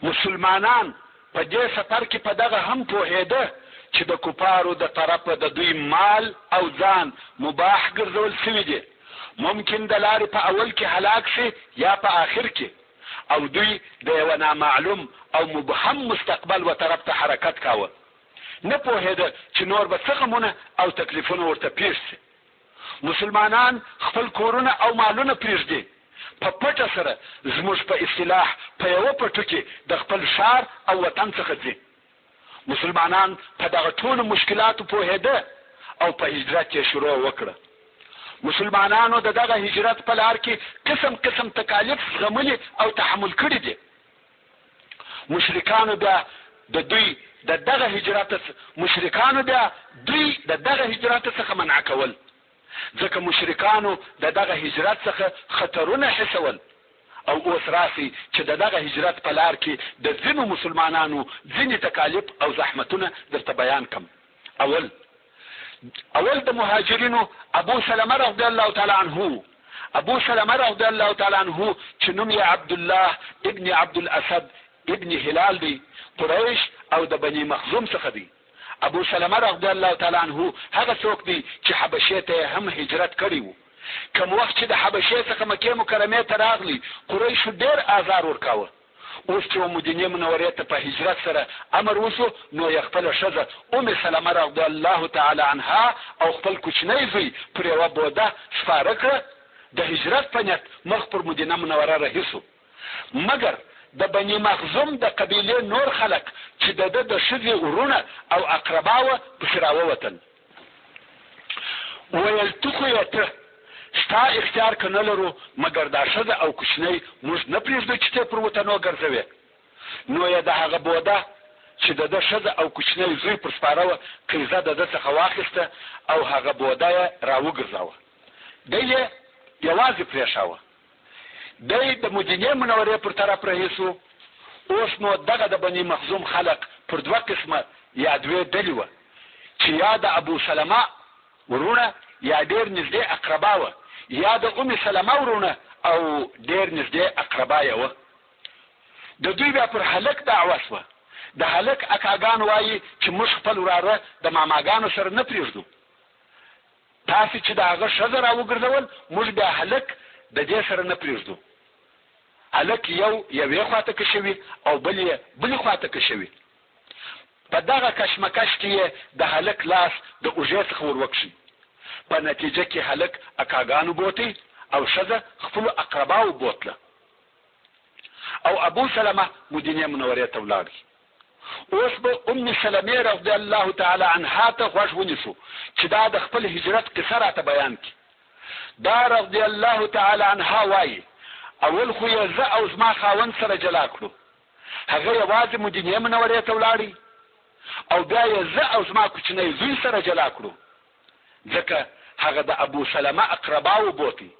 مسلمانان په دې سفر کې په دغه هم پوهېده چې د کفارو د طرفه د دوی مال او ځان مباح ګرځول شوي دي، ممکن د لارې په اول کې هلاک شي یا په آخر کې، او دوی د یوه نامعلوم او مبهم مستقبل و طرف ته حرکت کاوه، نه پوهېده چې نور به څه غمونه او تکلیفونه ورته پېښ شي. مسلمانان خپل کورونه او مالونه پرېږدي، په پټه سره زموږ په اصطلاح په یوه پټو کې د خپل ښار او وطن څخه ځي. مسلمانان په دغه ټولو مشکلاتو پوهېده او په هجرت یې شروع وکړه. مسلمانانو د دغه هجرت په لار کې قسم قسم تکالیف زغملي او تحمل کړي دي. مشرکانو بیا د دوی د دغه هجرت مشرکانو بیا دوی د دغه هجرت څخه منع کول، ځکه مشرکانو د دغه هجرت څخه خطرونه حسول. او اوس راسئ چې د دغه هجرت په لار کې د ځینو مسلمانانو ځینې تکالیف او زحمتونه درته بیان کړم. اول اول د مهاجرینو ابو سلمه رضی الله تعالی عنه وو. ابو سلمه رضی الله تعالی عنه چې نوم یې عبدالله ابن عبدالاسد ابن هلال دی، قریش او د بني مخزوم څخه دی. ابو سلمه رضی الله تعالی عنه هغه څوک دی چې حبشې ته یې هم هجرت کړی وو. کوم وخت چې د حبشې څخه مکې مکرمې ته راغلی، قریشو ډېر آزار ورکاوه. اوس چې و مدینې منورې ته په هجرت سره امر وشو، نو یې خپله ښځه ام سلمه رضی الله تعالی عنها او خپل کوچنی زوی پر یوه بوده سپاره کړه، د هجرت په نیت مخ پر مدینه منوره رهي شو. مګر د بني مخزوم د قبیلې نور خلک چې د ده د ښځې وروڼه او اقربا وه، پسې راووتل. ویل ته خو یې ته، ستا اختیار که نه لرو، مګر دا ښځه او کوچنی موږ نه پرېږدو چې ته پر وطنو ګرځوې. نو یې د هغه بوده چې د ده ښځه او کوچنی زوی پر سپاره وه، قیزه د ده څخه واخیسته او هغه بوده یې راوګرځاوه. دی یې یوازې پرېښاوه. دی د مدینې منورې پر طرف رهي شو. اوس نو دغه د بني مخزوم خلق پر دوه قسمه یا دوې ډلې وه چې یا د ابو سلمه وروڼه یا ډېر نږدې اقربا وه یا د ام سلمه وروڼه او ډېر نږدې اقربا یې وه. د دوی بیا پر هلک دعوه شوه. د هلک اکاګان وايي چې موږ خپل وراره د ماماګانو سره نه پرېږدو. تاسې چې د هغه ښځه راوګرځول، موږ بیا هلک د دې سره نه پرېږدو. هلک یو یوې خوا ته کشوي او بل یې بلې خوا ته کشوي. په دغه کشمکش کې یې د هلک لاس د اوږې څخه ور وکښی. په نتیجه کې هلک اکاګانو بوتی او ښځه خپلو اقرباوو بوتله او ابو سلمه مدینې منورې ته ولاړ. اوس به ام سلمې رضی الله تعالی عنها ته غوږ ونیسو چې دا د خپل هجرت قصه راته بیان کړي. دا رضی الله تعالی عنها وايي، اول خو یې زه او زما خاوند سره جلا کړو، هغه یوازې مدینې منورې ته ولاړی او بیا یې زه او زما کوچنی زوی سره جلا کړو، ځکه هغه د ابو سلمه اقرباوو بوتی،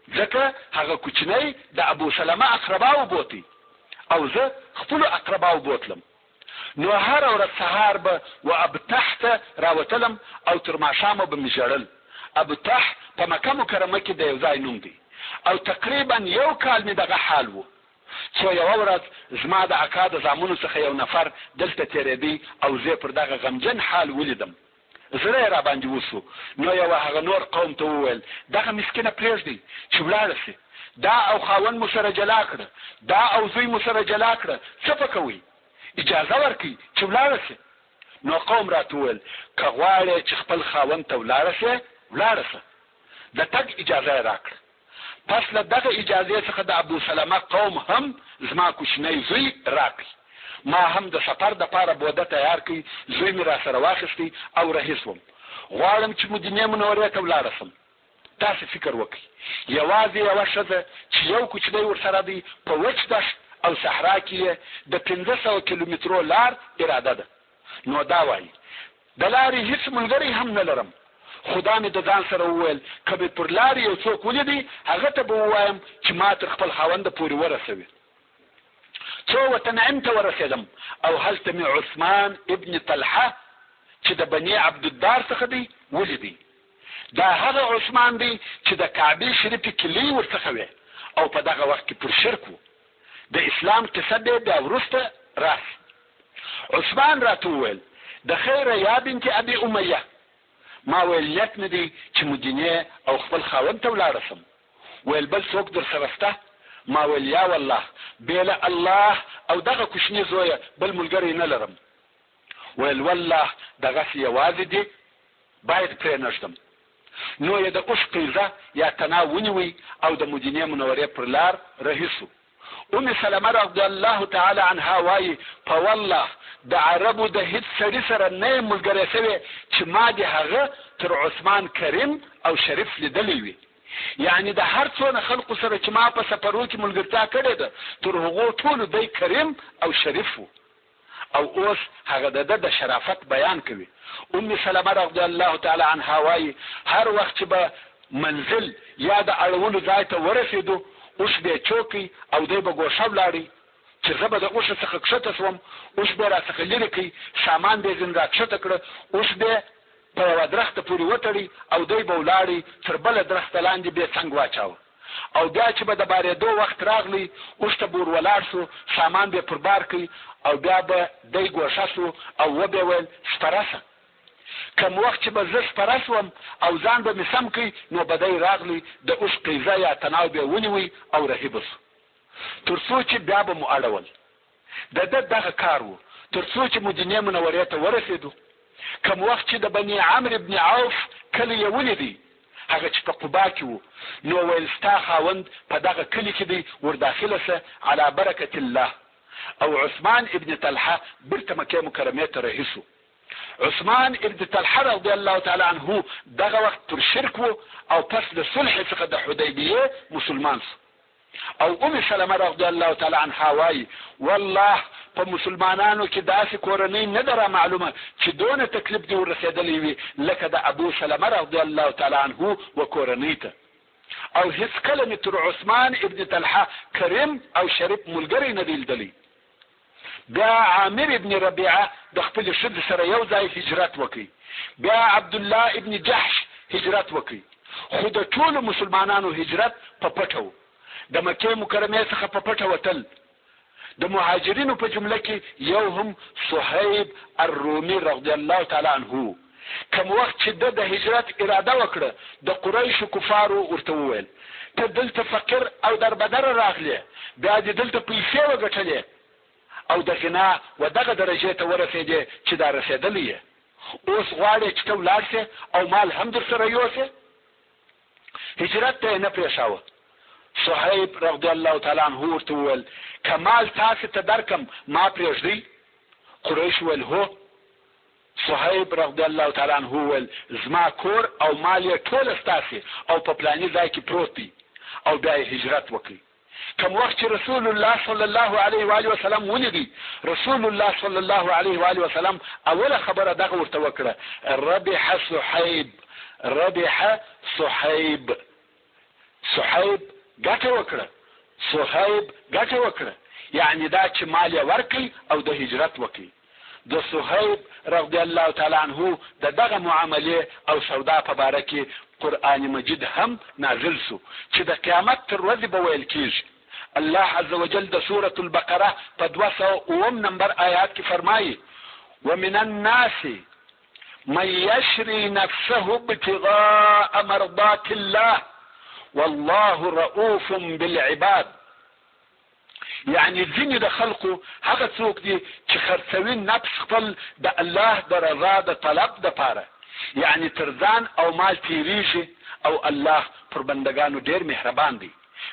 ځکه هغه کوچنی د ابو سلمه اقرباوو بوتی او زه خپلو اقرباوو بوتلم. نو هره ورځ سهار به و ابتح ته راوتلم او تر ماښامه به مې ژړل. ابتح په مکه مکرمه کې د یو ځای نوم دی او تقریبا یو کال مې دغه حال و. څو یوه ورځ زما د اکا د زامنو څخه یو نفر دلته تېرېدی او زه یې پر دغه غمجن حال ولیدم. زړه یې راباندې وشو، نو یې وه هغه نور قوم ته وویل، دغه مسکینه پرېږدئ چې ولاړه شي، دا او خاوند مو سره جلا کړه، دا او زوی مو سره جلا کړه، څه په کوئ؟ اجازه ورکړئ چې ولاړه شي. نو قوم راته وویل، که غواړې چې خپل خاوند ته ولاړه شې، ولاړه شه. د تګ اجازه یې راکړه. پس له دغه اجازې څخه د ابو سلمه قوم هم زما کوچنی زوی راکړ. ما هم د سفر دپاره بوده تیار کړ، زوی مې راسره واخیستی او رهي شوم. غواړم چې مدینې منورې ته ولاړه شم. تاسې فکر وکړئ، یوازې یوه ښځه چې یو کوچنی ورسره دی، په وچ دښت او صحرا کې یې د 500 کیلومترو لار اراده ده. نو دا وايي، د لارې هیڅ ملګری هم نه لرم، خو دا مې د ځان سره وویل، که مې پر لارې یو څوک ولیدی، هغه ته به ووایم چې ما تر خپل خاونده پورې ورسوي. څو وتنعیم ته ورسېدم او هلته مې عثمان ابن طلحه چې د بني عبدالدار څخه دی، ولیدی. دا هغه عثمان دی چې د کعبې شریفې کیلۍ ورڅخه وې او په دغه وخت کې پر شرک و. د اسلام قصه به بیا وروسته راشي. عثمان راته وویل، د خیره یا بنت ابي امیه؟ ما ویل، نیت مې دی چې مدینې او خپل خاوند ته ولاړه شم. ویل، بل څوک درسره شته؟ ما ویل، یا والله بې له الله او دغه کوچني زویه بل ملګری نه لرم. ویل، والله دغسې یوازې دې باید پرېنږدم. نو یې د اوښ قیزه یا تناو ونیوی او د مدینې منورې پر لار رهي شو. ام سلمه رضی الله تعالی عنها وايي، په والله د عربو د هیڅ سړي سره نه یم ملګرې شوې چې ما دې هغه تر عثمان کریم او شریف لیدلی وي. یعنې د هر څونه خلقو سره چې ما په سفرو کې ملګرتیا کړې ده تر هغو ټولو دی کریم او شریف و. او اوس هغه د ده د شرافت بیان کوي. ام سلمه رضی الله تعالی عنها وايي، هر وخت چې به منزل یا د اړولو ځای ته ورسېدو، اوښ به یې چوک کړ او دی به ګوښه ولاړی، چې زه به د اوښه څخه کښته شوم، اوښ به یې راڅخه لرې کړ، سامان به یې ځینې راکښته کړ، اوښ به یې په یوه درخته پورې وتړی او دی به ولاړی، تر بله درخته لاندې به یې څنګ واچاوه. او بیا چې به د بارېدو وخت راغلی، اوښ ته به ور ولاړ شو، سامان به یې پر بار کړ او بیا به دی ګوښه شو او وبې ویل، سپره شه! کوم وخت چې به زه سپره شوم او ځان به مې سم کړ، نو به دی راغلی، د اوښ قیزه یا تناو به یې ونیوی او رهي به شو، تر څو چې بیا به مو اړول. د ده دغه کار وو تر څو چې مدینې منورې ته ورسېدو. کوم وخت چې د بني عمرو بن عوف کلی یې ولیدی، هغه چې په قباء کې وو، نو ویل ستا خاوند په دغه کلي کې دی، ورداخله شه علی برکة الله. او عثمان ابن طلحه بیرته مکې مکرمې ته رهي شو. عثمان ابن طلحه رضی الله تعالی عنه دغه وخت پر شرک وو او پس له صلح څخه د حدیبیې مسلمان شو. او ام سلمه رضی الله تعالی عنها وايي، والله په مسلمانانو کې داسې کورنۍ نه ده رامعلومه چې دونه تکلیف دې وررسېدلی وي لکه د ابو سلمه رضی الله تعالی عنه و کورنۍ ته او هیڅکله مې تر عثمان ابن طلحه کریم او شریف ملګری نه دی لیدلی. بیا عامر ابن ربیعه د خپلې ښځې سره یو ځای هجرت وکړ، بیا عبدالله ابن جحش هجرت وکړ، خو د ټولو مسلمانانو هجرت په پټه و، د مکې مکرمې څخه په پټه وتل، د مهاجرینو په جمله کې یو هم صهیب الرومي رضی الله تعالی عنه و، کوم وخت چې ده د هجرت اراده وکړه، د قریشو کفارو ورته وویل، ته دلته فقیر او دربدره راغلې، بیا دې دلته پیسې وګټلې او د غنا و دغه درجې ته ورسېدې چې دا رسېدلی یې، اوس غواړې چې ته ولاړ شې او مال هم درسره یوسې؟ هجرت ته یې نه پرېښاوه. صهیب رضی الله تعالی عنه ورته وویل، که مال تاسې ته درکړم، ما پرېږدئ؟ قریش وویل، هو. صهیب رضی الله تعالی عنه وویل، زما کور او مال یې ټوله ستاسې او په پلاني ځای کې پروت دی او بیا یې هجرت وکړ. کوم وخت چې رسول الله صلی الله علیه و آله وسلم ولیدی، رسول الله صلی الله علیه و آله وسلم اوله خبره دغه ورته وکړه، ربح صهیب، ربح صهیب. صهیب ګټه وکړه، صهیب ګټه وکړه، یعنې دا چې مال یې ورکړ او ده هجرت وکړ. د صهیب رضی الله تعالی عنه د دغه معاملې او سودا په باره کې قرآن مجید هم نازل شو چې د قیامت تر ورځې به ویل کیږي. الله عزوجل د سورة البقره په 207 نمبر آیات کې فرمایي، ومن الناس من یشری نفسه ابتغاء مرضات الله والله رؤوف بالعباد. یعنی ځینې د خلقو هغه څوک دي چې خرڅوي نفس خپل د الله د رضا د طلب دپاره، یعنی تر ځان او مال تیریږي او الله پر بندګانو ډیر مهربان دی.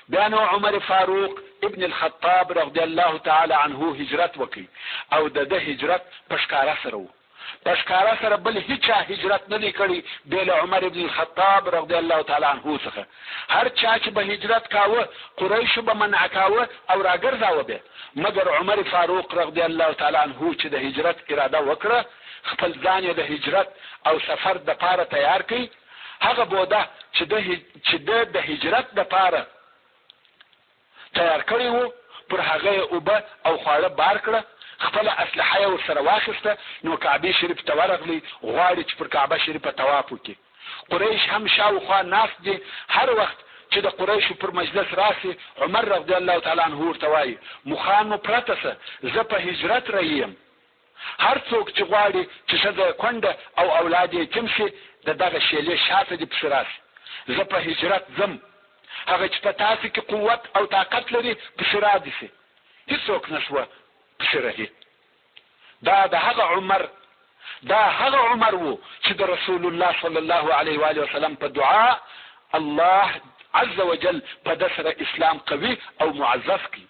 بیا نو عمر فاروق ابن الخطاب رضی الله تعالی عنه هجرت وکړ او د ده هجرت په ښکاره سره وو. په ښکاره سره بل هیچا هجرت نه دی کړی بې له عمر ابن الخطاب رضی الله تعالی عنه څخه. هر چا چې به هجرت کاوه قریشو به منع کاوه او راګرځاوه به، مګر عمر فاروق رضی الله تعالی عنه چې د هجرت اراده وکړه خپل ځان یې د هجرت او سفر دپاره تیار کړ، هغه بوده چې ده چې ده د هجرت دپاره تیار کړی وو، پر هغه یې اوبه او خواړه بار کړه، خپله اسلحه یې ورسره واخیسته، نو کعبې شریفې ته ورغلی، غواړي چې پر کعبه شریفه طواف وکړي. قریش هم شاوخوا ناست دي، هر وخت چې د قریشو پر مجلس راسي، عمر رضی الله تعالی عنه ورته وايي، مخان مو پرته شه، زه په هجرت رهي یم. هر څوک چې غواړي چې ښځه یې کونډه او اولاد یې یتیم شي، د دغه شېلې شاته دې پسې راشي. زه په هجرت ځم. هغه چې په تاسې کې قوت او طاقت لري، پسې را دې شي. هیڅوک نه شوه پسې رهي. دا د هغه عمر دا هغه عمر وو چې د رسول الله صلی الله علیه و آله وسلم په دعا الله عز وجل په ده سره اسلام قوي او معزز کړي.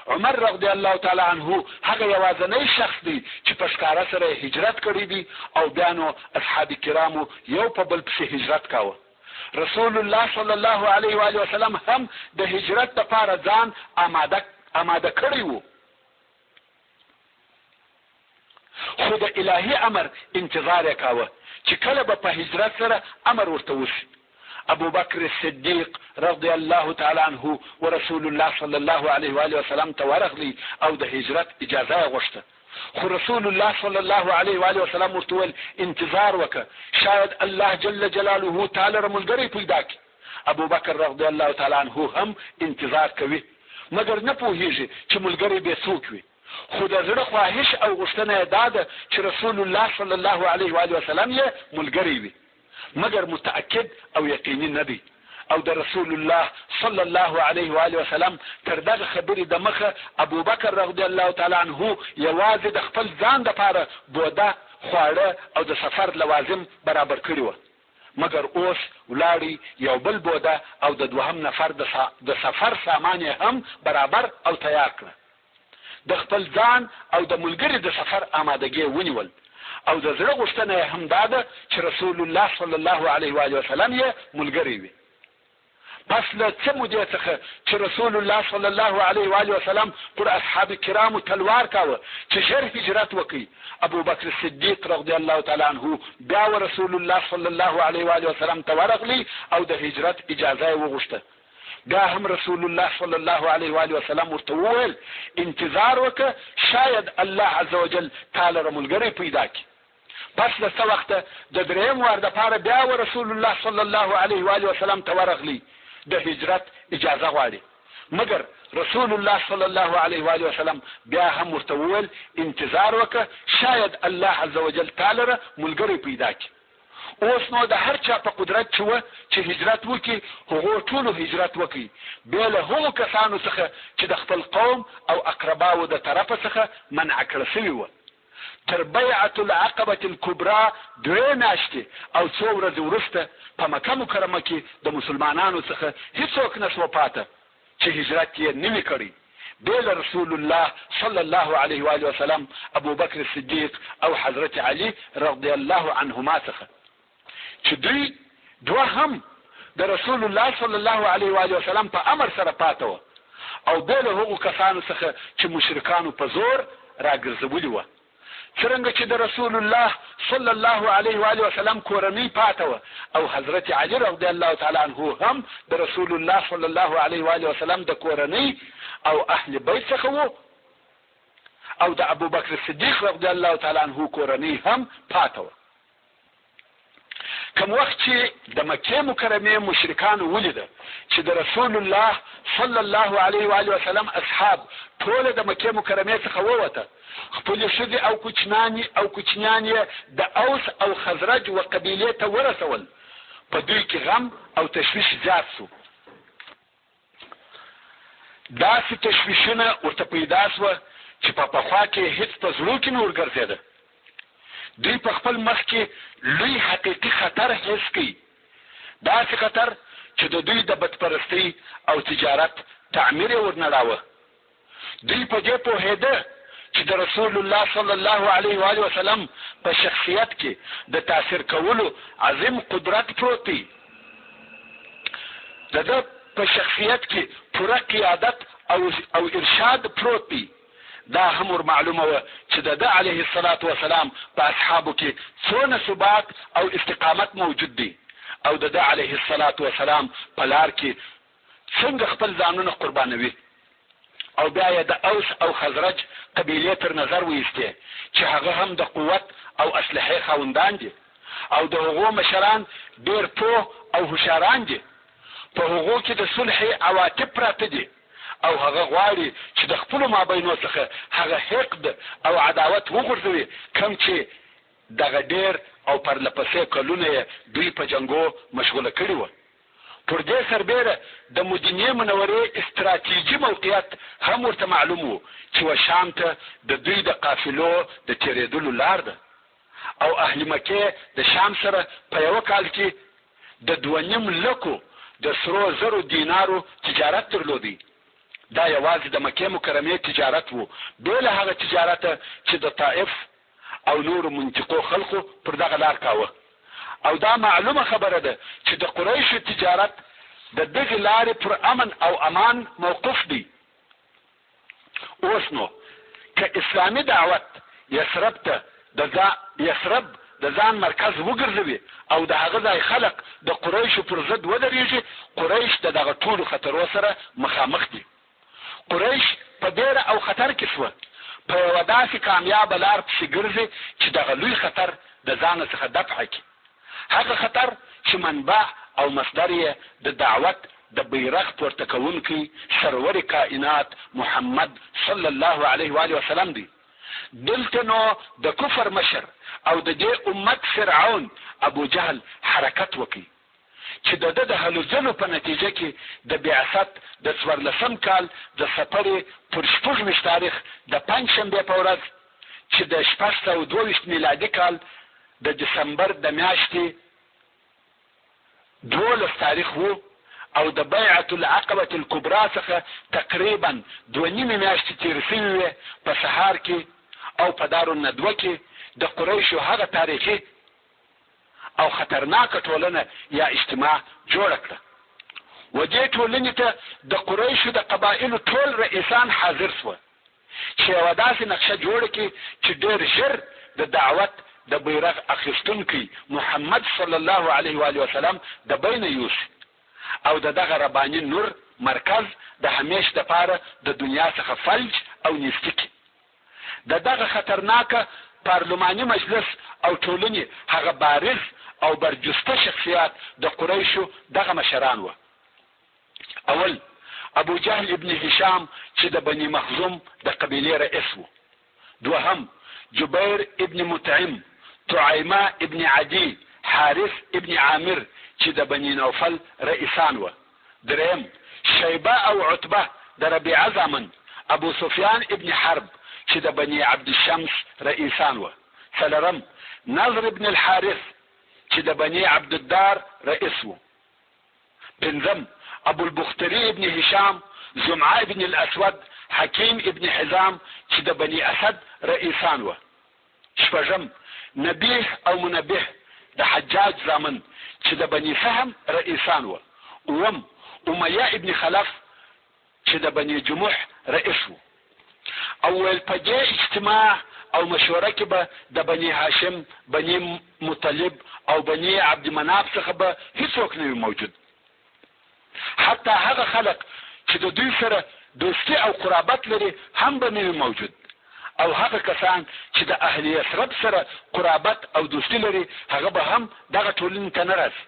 عمر رضی الله تعالی عنه هغه یوازنی شخص دی چې په ښکاره سره یې هجرت کړی دی او بیا نو اصحاب کرامو یو په بل پسې هجرت کاوه. رسول الله صلی الله علیه و آله وسلم هم د هجرت لپاره ځان آماده آماده کړی وو. خو د الهي امر انتظار یې کاوه چې کله به په هجرت سره امر ورته وشي. ابوبکر صدیق رضی الله تعالی عنه ورسول الله صلی الله علیه و آله وسلم ته ورغلی او د هجرت اجازه یې غوښته، خو رسول الله صلی الله علیه و آله وسلم ورته وویل، انتظار وکړه، شاید الله جل جلاله تا لره ملګری پیدا کړي. ابوبکر رضی الله تعالی عنه هم انتظار کوي، مګر نه پوهیږي چې ملګری به یې څوک وي. خو د زړه خواهش او غوښتنه یې دا ده چې رسول الله صلی الله علیه و آله وسلم یې ملګری وي، مګر متأکد او یقیني نه دی او د رسول الله صلی الله علیه و آله وسلم تر دغه خبرې د مخه ابوبکر رضی الله تعالی عنه یوازې د خپل ځان لپاره بوده، خواړه او د سفر لوازم برابر کړي وه. مګر اوس ولاړی یو بل بوده او د دوهم نفر د سفر سامان یې هم برابر او تیار کړه. د خپل ځان او د ملګري د سفر آمادګي یې ونیول او د زړه غوښتنه یې هم دا ده چې رسول الله صلی الله علیه و آله وسلم یې ملګری وي. پس له څه مودې څخه چې رسول الله صلی الله علیه و آله وسلم پر اصحاب کرامو تلوار کاوه چې ژر هجرت وکړي، ابوبکر صدیق رضی الله تعالی عنه بیا ورسول الله صلی الله علیه و آله وسلم ته ورغلی او د هجرت اجازه یې وغوښته. بیا هم رسول الله صلی الله علیه و آله وسلم ورته وویل، انتظار وکړه، شاید الله عزوجل تا لره ملګری پیدا کړي. پس له څه وخته د دریم وار دپاره بیا ورسول الله صلی الله علیه و آله وسلم ته ورغلی، د هجرت اجازه غواړي، مګر رسول الله صلی الله علیه و آله وسلم بیا هم ورته وویل، انتظار وکړه، شاید الله عزوجل تا لره ملګری پیدا کړي. اوس نو د هر چا په قدرت کې وه چې هجرت وکړي، هغو ټولو هجرت وکړ، بې له هغو کسانو څخه چې د خپل قوم او اقرباوو د طرفه څخه منع کړه شوي وه. تر بیعة العقبة الکبری دوې میاشتې او څو ورځې وروسته په مکه مکرمه کې د مسلمانانو څخه هیڅوک نه شوه پاته چې هجرت یې نه وي کړی بې له رسول الله صلی الله علیه وآله وسلم، ابوبکر صدیق او حضرت علی رضی الله عنهما څخه چې دوی دوه هم د رسول الله صلی الله علیه وآله وسلم په امر سره پاته وه او بې له هغو کسانو څخه چې مشرکانو په زور راګرځولي وه. څرنګه چې د رسول الله صلی الله علیه و آله وسلم کورنۍ پاته وه او حضرت علی رضی الله تعالی عنه هم د رسول الله صلی الله علیه و آله وسلم د کورنۍ او اهل بیت څخه وو او د ابوبکر صدیق رضی الله تعالی عنه کورنۍ هم پاته وه. کوم وخت چې د مکې مکرمې مشرکانو ولیده چې د رسول الله صلی الله علیه و آله وسلم اصحاب ټوله د مکې مکرمې څخه ووته، خپلې ښځې او کوچنانې او کوچنیان یې د اوس او خزرج و قبیلې ته ورسول، په دوی کې غم او تشویش زیات شو. داسې تشویشونه ورته پیدا شوه چې په پخوا کې یې هیڅ په زړو کې نه ورګرځېده. دوی په خپل مخ کې لوی حقیقي خطر حس کړ، داسې خطر چې د دوی د بتپرستۍ او تجارت تعمیر یې ورنړاوه. دوی په دې پوهېده چې د رسول الله صلی الله علیه و آله وسلم په شخصیت کې د تاثیر کولو عظیم قدرت پروت دی، د ده په شخصیت کې پوره قیادت او او ارشاد پروت دی. دا هم ور معلومه وه چې د ده علیه الصلوة والسلام په اصحابو کې څونه ثبات او استقامت موجود دی او د ده علیه الصلوة والسلام په لار کې څنګه خپل ځانونه قربانوي او بیا یې د اوس او خزرج قبیلې تر نظر وایستې چې هغه هم د قوت او اسلحې خاوندان دي او د هغو مشران ډېر پوه او هوښیاران دي. په هغو کې د صلحې عواطف پراته دي او هغه غواړي چې د خپلو مابینو څخه هغه حقد او عداوت وغورځوي کوم چې دغه ډېر او پرله پسې کلونه یې دوی په جنګو مشغوله کړي وه. پر دې سربېره د مدینې منورې استراتیژي موقعیت هم ورته معلوم و چې و شام ته د دوی د قافلو د تېرېدلو لار ده او اهل مکې د شام سره په یوه کال کې د دوه نیم لکو د سرو زرو دینارو تجارت درلودی. دا یوازې د مکې مکرمې تجارت و، بې له هغه تجارته چې د طائف او نورو منطقو خلقو پر دغه لار کاوه. او دا معلومه خبره ده چې د قریشو تجارت د دغې لارې پر امن او امان موقوف دی. اوس نو که اسلامي دعوت یثرب ته د یثرب د ځان مرکز وګرځوي او د هغه ځای خلق د قریشو پر ضد ودرېږي، قریش د دغه ټولو خطرو سره مخامخ دي. قریش په بېره او خطر کې شوه، په یوه داسې کامیابه لار پسې ګرځي چې دغه لوی خطر د ځانه څخه دفع کړي، هغه خطر چې منبع او مصدر یې د دعوت د بیرغ پورته کوونکی سرور کائنات محمد صلی الله علیه وآله وسلم دی. دلته نو د کفر مشر او د دې امت فرعون ابوجهل حرکت وکړ. چې د ده د هلو ځلو په نتیجه کې د بعثت د څوارلسم کال د سپرې پر 26 تاریخ د پنجشنبې په ورځ چې د 622 میلادي کال د دسمبر د میاشتې 12 تاریخ وو او د بیعة العقبة الکبری څخه تقریبا دوه نیمې میاشتې تېرې شوې وې، په سهار کې او په دارالندوه کې د قریشو هغه تاریخي او خطرناکه ټولنه یا اجتماع جوړه کړه. و دې ټولنې ته د قریشو د قبایلو ټول رئیسان حاضر شوه چې یوه داسې نقشه جوړه کړي چې ډېر ژر د دعوت د بیرغ اخیستونکی محمد صلی الله علیه وآله وسلم د بینه یوسي او د دغه رباني نور مرکز د همیش دپاره د دنیا څخه فلج او نیستي کړي. د دغه خطرناکه پارلماني مجلس او ټولنې هغه بارز او برجسته شخصیات د قریشو دغه مشران وه، اول، ابوجهل ابن هشام چې د بني مخزوم د قبیلې رئیس و، دوهم، جبیر ابن مطعم، طعیمه ابن عدي، حارث ابن عامر چې د بني نوفل رئیسان وه. دریم، شیبه او عتبه د ربیعه زامن، ابو سفیان ابن حرب چې د بني عبد شمس رئیسان وه. څلورم، نضر ابن الحارث چې د بني عبد الدار رئیس وو. پنځم، ابو البختري ابن هشام، زمعه ابن الاسود، حکیم ابن حزام چې د بني اسد رئیسان وه. شپږم، نبیه او منبه د حجاج زامن چې د بني سهم رئیسان وه. اووم، امیه ابن خلف چې د بني جمح رئیس وو. او ویل په دې اجتماع او مشوره کې به د بني هاشم، بني مطلب او بني عبد مناف څخه به هیڅوک نه وي موجود. حتی هغه خلک چې د دوی سره دوستي او قرابت لري هم به نه وي موجود او هغه کسان چې د اهل یثرب سره قرابت او دوستي لري هغه به هم دغه ټولنې ته نه راځي.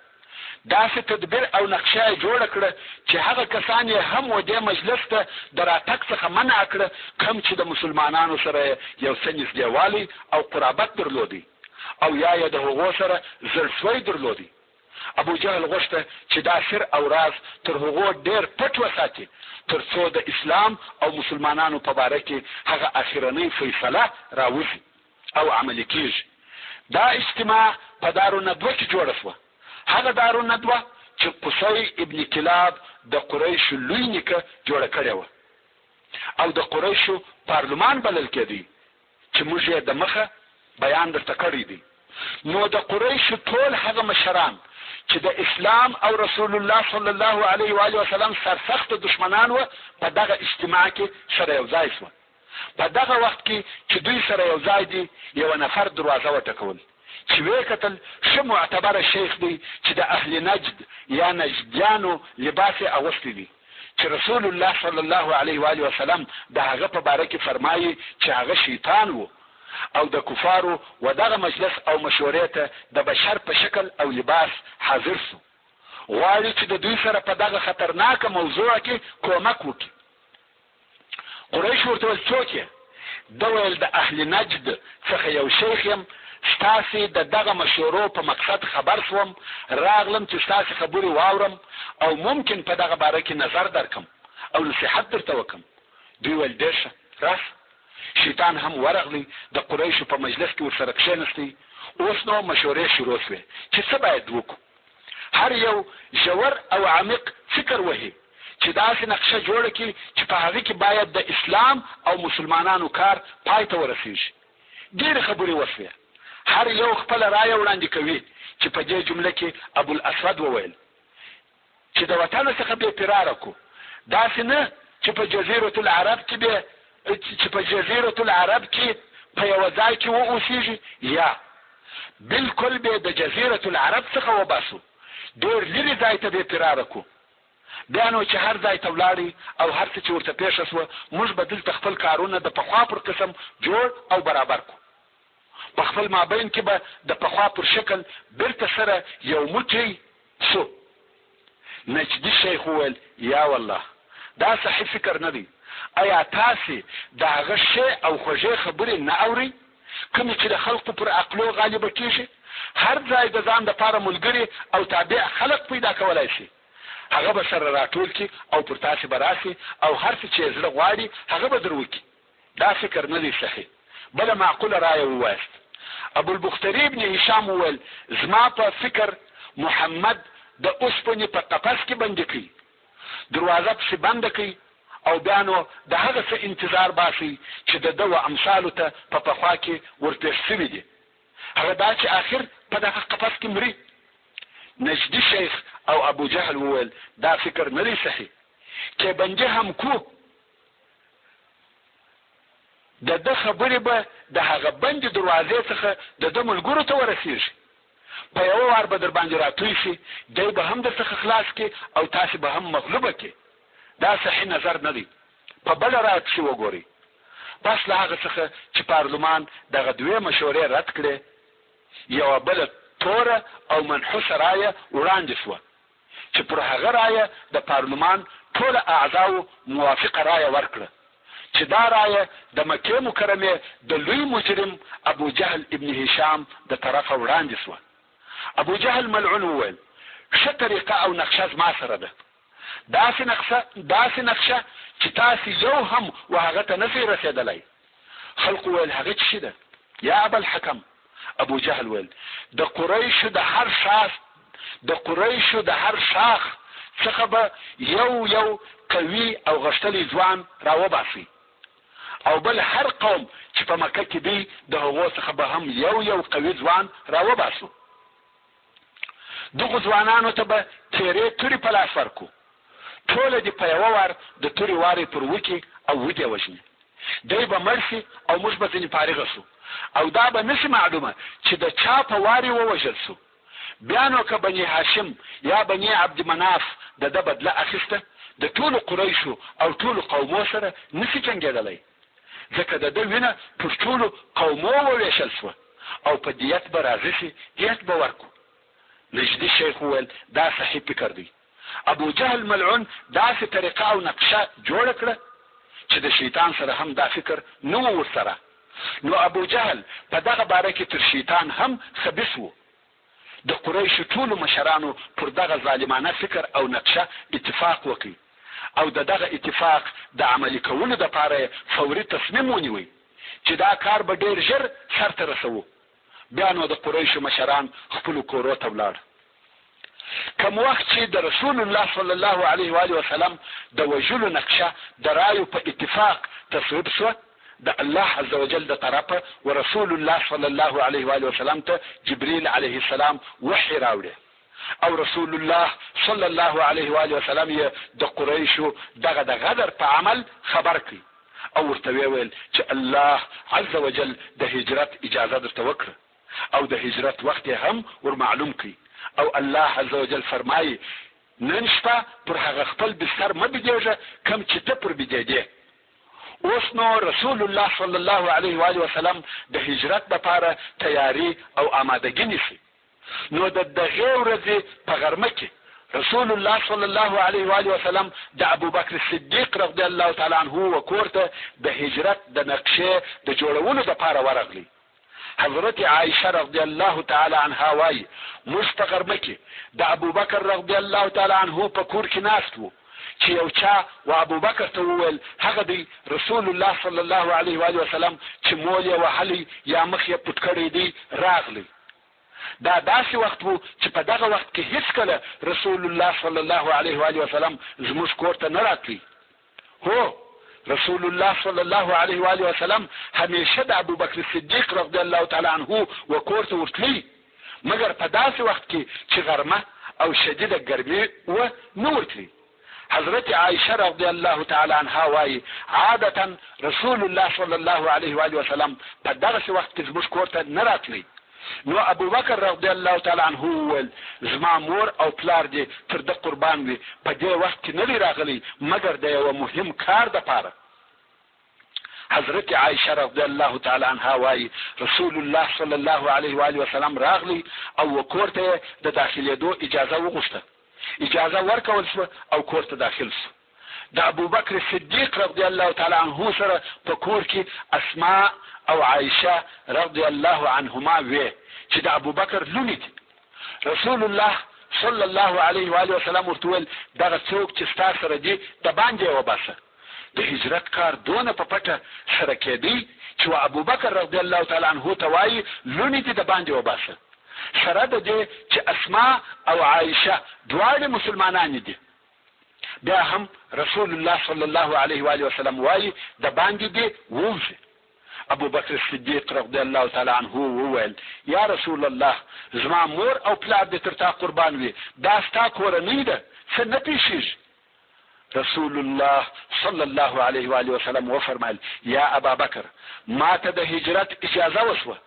داسې تدبیر او نقشه یې جوړه کړه چې هغه کسان یې هم و دې مجلس ته د راتګ څخه منع کړه کوم چې د مسلمانانو سره یې یو څه نږدېوالی او قرابت درلودی او یا یې د هغو سره زړسوی درلودی. ابوجهل غوښته چې دا سر او راز تر هغو ډېر پټ وساتي تر څو د اسلام او مسلمانانو په باره کې هغه اخرنۍ فیصله راوځي او عملي کېږي. دا اجتماع په دارالندوه کې جوړه شوه، هغه دارالندوه چې قصی ابن کلاب د قریشو لوی نیکه جوړه کړې وه او د قریشو پارلمان بلل کېدی چې موږ یې د مخه بیان درته کړی دی. نو د قریشو ټول هغه مشران چې د اسلام او رسول الله صلی الله علیه و آله وسلم سرسخت دښمنان وه په دغه اجتماع کې سره یو ځای شوه. په دغه وخت کې چې دوی سره یو ځای دي یوه نفر دروازه وټکول چې ویې کتل ښه معتبره شیخ دی چې د اهل نجد یا نجدیانو لباس یې اغوستی دی چې رسول الله صلی الله علیه و آله وسلم د هغه په باره کې فرمایي چې هغه شیطان وو او د کفارو و دغه مجلس او مشورې ته د بشر په شکل او لباس حاضر شو. غواړي چې د دوی سره په دغه خطرناکه موضوع کې کومک وکړي. قریش ورته ویل څوک یې؟ ده ویل د اهل نجد څخه یو شیخ یم، ستاسې د دغه مشورو په مقصد خبر شوم، راغلم چې ستاسې خبرې واورم او ممکن په دغه باره کې نظر درکړم او نصیحت درته وکړم. دوی ویل ډېر ښه، راشه. شیطان هم ورغلی، د قریشو په مجلس کې ورسره کښېنستی، اوس نو مشورې شروع شوې چې څه باید وکړو؟ هر یو ژور او عمیق فکر وهي چې داسې نقشه جوړه کړي چې په هغه کې باید د اسلام او مسلمانانو کار پای ته ورسېږي. ډېرې خبرې وشوې، هر یو خپله رایه وړاندې کوي چې په دې جمله کې ابوالاسود وویل چې د وطنه څخه بې فراره کړو، داسې نه چې په جزیرة العرب کې بې چې په جزیرة العرب کې په یوه ځای کې و اوسیږي یا بلکل بې د جزیرة العرب څخه وباسو، ډېر لرې ځای ته بې فراره کړو. بیا نو چې هر ځای ته ولاړی او هر څه چې ورته پېښه شوه، موږ به دلته خپل کارونه د پخوا پر قسم جوړ او برابر کړو. په خپل مابین کې به د پخوا پر شکل بیرته سره یو موټی شو. نجدي شیخ وویل، یا والله! دا صحیح فکر نه دی. ایا تاسې د هغه ښې او خوږې خبرې نه اورئ کومې چې د خلقو پر عقلو غالبه کیږي؟ هر ځای د ځان لپاره ملګري او تابع خلق پیدا کولای شي. هغه به سره راټول کړي او پر تاسې به راشي او هر څه چې یې زړه غواړي هغه به در وکړي. دا فکر نه دی صحیح. بله معقوله رایه ووایاست. ابوالبختري ابن هشام وویل، زما په فکر محمد د اوسپنې په قفس کې بندي کړئ، دروازه پسې بنده کړئ او بیا نو د هغه څه انتظار باسئ چې د ده و امثالو ته په پخوا کې ورپېښ شوي دي، هغه دا چې اخر په دغه قفس کې مري. نجدي شیخ او ابوجهل وویل، دا فکر نه دی صحیح. که بندي هم کړو، د ده خبرې به د هغه بندې دروازې څخه د ده ملګرو ته ورسېږي، په یوه وار به درباندې راتوی شي، دی به هم درڅخه خلاص کړي او تاسې به هم مغلوبه کړي. دا صحیح نظر نه دی، په بله رایه پسې وګورئ. پس له هغه څخه چې پارلمان دغه دوې مشورې رد کړې، یوه بله توره او منحوسه رایه وړاندې شوه. چې پر هغه رایه د پارلمان ټوله اعضاوو موافقه رایه ورکړه چې دا رایه د مکې مکرمې د لوی مجرم ابوجهل ابن هشام د طرفه وړاندې شوه. ابوجهل ملعون وویل، ښه طریقه او نقشه زما سره ده، داسې نقشه داسې نقشه چې تاسې یو هم و هغه ته نه شئ رسېدلای. خلقو ویل، هغه څه شي ده یا ابا الحکم؟ ابوجهل ویل، د قریشو د هر شاخ د قریشو د هر شاخ څخه به یو یو قوي او غښتلی ځوان راوباسئ او بل هر قوم چې په مکه کې دی د هغو څخه به هم یو یو قوي ځوان راوباسو. دغو ځوانانو ته به تیرې تورې په لاس ورکړو. ټوله دې په یوه وار د تورې واری پر وکړي او ودې وژني. دی به مړ شي او موږ به ځنې فارغه شو او دا به نه شي معلومه چې د چا په وارې ووژل شو. بیا نو که بني هاشم یا بني عبد مناف د ده بدله اخیسته، د ټولو قریشو او ټولو قومو سره نه شي جنګېدلی، ځکه د ده وینه پر ټولو قومو ووېشل شوه او په دیت به راضي شي، دیت به ورکړو. نجدي شیخ وویل، دا صحیح فکر دی. ابوجهل ملعون داسې طریقه او نقشه جوړه کړه چې د شیطان سره هم دا فکر نه وو ورسره، نو ابوجهل په دغه باره کې تر شیطان هم خبیث وو. د قریشو ټولو مشرانو پر دغه ظالمانه فکر او نقشه اتفاق وکړ او د دغه اتفاق د عملي کولو لپاره یې فوري تصمیم ونیوی چې دا کار به ډېر ژر سرته رسوو. بیا نو د قریشو مشران خپلو کورو ته ولاړ. کوم وخت چې د رسول الله صلی الله علیه و آله وسلم د وژلو نقشه د رایو په اتفاق تصویب شوه، د الله عزوجل د طرفه و رسول الله صلی الله علیه و آله وسلم ته جبریل علیه السلام وحی راوړې او رسول الله صلی الله علیه و آله وسلم یې د قریشو دغه د غدر په عمل خبر کړ او ورته ویې ویل چې الله عزوجل د هجرت اجازه درته وکړه. او د هجرت وخت یې هم ور معلوم کړ او الله عزوجل فرمايي، نن شپه پر هغه خپل بستر مه بیدېږه کوم چې ته پر بیدېدې. اوس نو رسول الله صلی الله علیه وآله وسلم د هجرت لپاره تیاري او آمادګي نیسي، نو د دغې ورځې په غرمه کې. رسول الله صلی الله علیه و آله وسلم د ابوبکر صدیق رضی الله تعالی عنه و کور ته د هجرت د نقشې د جوړولو دپاره ورغلی. حضرت عائشه رضی الله تعالی عنها وايي، موږ په غرمه کې د ابوبکر رضی الله تعالی عنه په کور کې ناست وو چې یو چا و ابوبکر ته وویل، هغه دی رسول الله صلی الله علیه و آله وسلم چې مول یې وهلی یا مخ یې پټ کړی دی راغلی. دا داسې وخت وو چې په دغه وخت کې هیڅکله رسول الله صلی الله علیه و آله وسلم زموږ کور ته نه راتلی. هو، رسول الله صلی الله علیه و آله وسلم همیشه د ابوبکر صدیق رضی الله تعالی عنه و کور ته ورتلی، مګر په داسې وخت کې چې غرمه او شدیده ګرمي وه نه ورتلی. حضرت عائشه رضی الله تعالی عنها وايي، عادتا رسول الله صلی الله علیه و آله وسلم په دغسې وخت کې زموږ کور ته نه راتلی. نو ابوبکر رضی الله تعالی عنه وویل، زما مور او پلار دې تر ده قربان وي، په دې وخت کې نه دی راغلی مګر د یوه مهم کار دپاره. حضرت عائشه رضی الله تعالی عنها وايي، رسول الله صلی الله علیه و آله وسلم راغلی او و کور ته یې د داخلېدو اجازه وغوښته. اجازه ورکول شوه او کور ته داخل شو. د ابوبکر صدیق رضی الله تعالی عنه سره په کور کې اسماء او عائشه رضی الله عنهما وې چې د ابوبکر لوڼې دي. رسول الله صلی الله علیه و آله وسلم ورته وویل، دغه څوک چې ستا سره دي دباندې یې وباسه. د هجرت کار دونه په پټه سره کېدی چې و ابوبکر رضی الله تعالی عنه ته وایي، لوڼې دې دباندې وباسه. سره د دې چې اسماء او عائشه دواړې مسلمانانې دي. بیا هم رسول الله صلی الله علیه و آله وسلم وایي د باندې دې ووځي. ابوبکر صدیق رضی الله تعالی عنه وویل، یا رسول الله زما مور او پلار دې تر تا قربان وي، دا ستا کورنۍ ده، څه نه پېښېږي. رسول الله صلی الله علیه و آله وسلم وفرمایل، یا ابابکر ما ته د هجرت اجازه وشوه.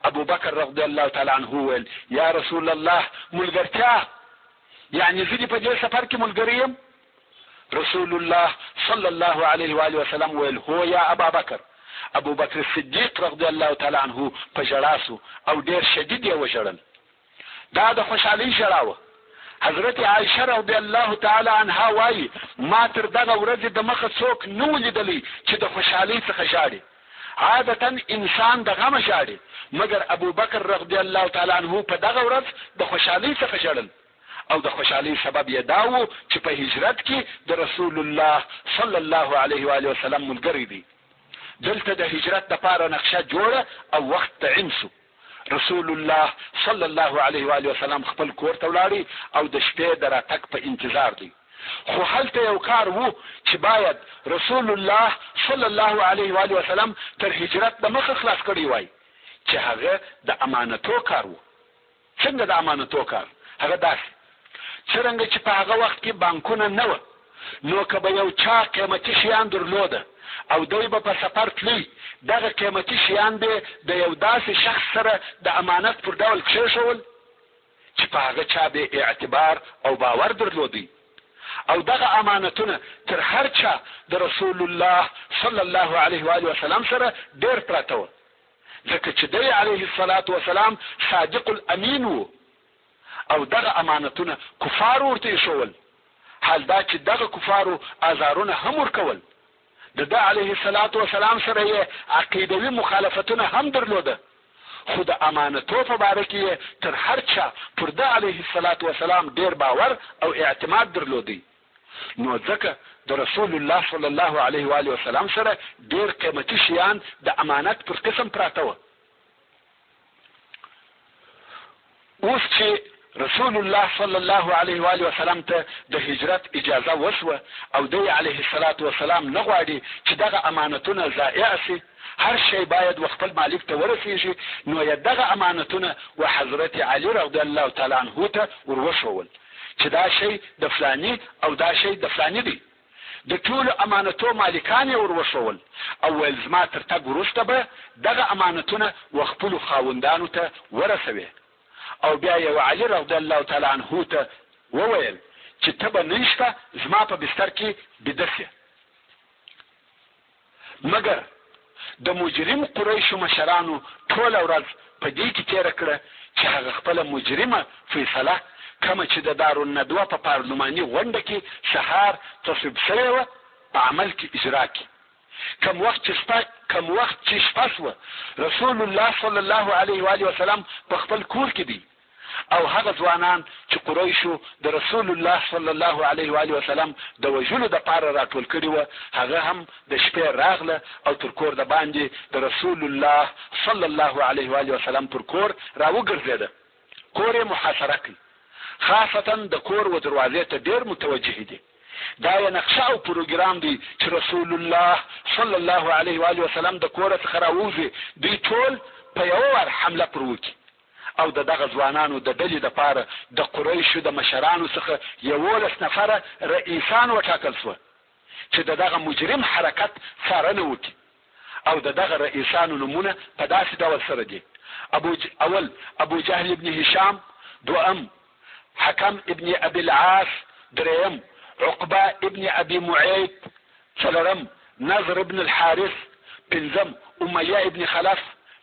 ابوبکر رضی الله تعالی عنه وویل، یا رسول الله ملګرتیا یعنی زه دې په دې سفر کې ملګری یم؟ رسول الله صلی الله علیه و آله وسلم ویل، هو یا ابابکر. ابوبکر صدیق رضی الله تعالی عنه په ژړا شو او ډیر شدید یې وژړل. دا د خوشحالۍ ژړا وه. حضرت عائشه رضی الله تعالی عنها وايي، ما تر دغه ورځې د مخه څوک نه و لیدلی چې د خوشحالۍ څخه ژاړي. عادتا انسان د غمه ژاړي، مګر ابوبکر رضی الله تعالی عنه په دغه ورځ د خوشحالۍ څخه ژړل او د خوشحالۍ سبب یې دا و چې په هجرت کې د رسول الله صلی الله علیه و آله وسلم ملګری دی. دلته د هجرت لپاره نقشه جوړه او وخت تعین شو. رسول الله صلی الله علیه و آله وسلم خپل کور ته ولاړی او د شپې د راتګ په انتظار دی. خو هلته یو کار وو چې باید رسول الله صلی الله علیه و آله وسلم تر هجرت د مخه خلاص کړی وای چې هغه د امانتو کار وو. څنګه د امانتو کار؟ هغه داسې څرنګه چې په هغه وخت کې بانکونه نه وه نو که به یو چا قیمتي شیان درلوده او دی به په سفر تلی دغه قیمتي شیان به د یو داسې شخص سره د امانت پر ډول کښېښول چې په هغه چا به اعتبار او باور درلودی او دغه امانتونه تر هر چا د رسول الله صلی الله علیه و آله وسلم سره ډیر پراته وه ځکه چې دی علیه الصلاة والسلام صادق الامین وو او دغه امانتونه کفارو ورته ایښول حال دا چې دغه کفارو آزارونه هم ورکول د ده علیه الصلاة والسلام سره یې عقیدوي مخالفتونه هم درلوده خو د امانتو په باره کې یې تر هر چا پر ده علیه الصلاة والسلام ډیر باور او اعتماد درلودی نو ځکه د رسول الله صلی الله علیه و آله وسلم سره ډیر قیمتي شیان د امانت پر قسم پراته وه. اوس چې رسول الله صلی الله علیه و آله وسلم ته د هجرت اجازه وشوه او دی علیه الصلاة والسلام نه غواړي چې دغه امانتونه ضایع شي، هر شی باید و خپل مالک ته ورسیږي، نو یې دغه امانتونه و حضرت علی رضی الله تعالی عنه ته ور وښوول چې دا شی د فلاني او دا شی د فلاني دی. د ټولو امانتو مالکان یې ور وښوول او ویل زما تر تګ وروسته به دغه امانتونه و خپلو خاوندانو ته ورسوې او بیا یې و علي رضی الله تعالی عنه ته وویل چې ته به نن شپه زما په بستر کې بیده شې. مګر د مجرم قریشو مشرانو ټوله ورځ په دې کې تېره کړه چې هغه خپله مجرمه فیصله کومه چې د دارالندوه په پارلماني غونډه کې سهار تصویب شوې وه، په عمل کې اجرا کړي. کوم وخت چې شپه کوم وخت چې شپه شوه، رسول الله صلی الله علیه وآله وسلم په خپل کور کې دی او هغه ځوانان چې قریشو د رسول الله صلی الله علیه وآله وسلم د وژلو دپاره راټول کړي وه، هغه هم د شپې راغله او تر کور دباندې د رسول الله صلی الله علیه وآله وسلم پر کور راوګرځېده. کور یې محاصره کړ، خاصتاً د کور و دروازې ته ډېر متوجه دي. دا یې نقشه او پروګرام دی چې رسول الله صلی الله علیه و آله وسلم د کوره څخه راووځي، دوی ټول په یوه وار حمله پر وکړي او د دغه ځوانانو د ډلې لپاره د قریشو د مشرانو څخه 11 نفره رئیسان وټاکل شوه چې د دغه مجرم حرکت څارنه وکړي. او د دغه رئیسانو نومونه په داسې ډول سره دي، ابو اول ابو جهل ابن هشام، دوهم حکم ابن ابي العاص، درېیم عقبه ابن ابي معیط، څلورم نضر ابن الحارث، پنځم امیه ابن خلف،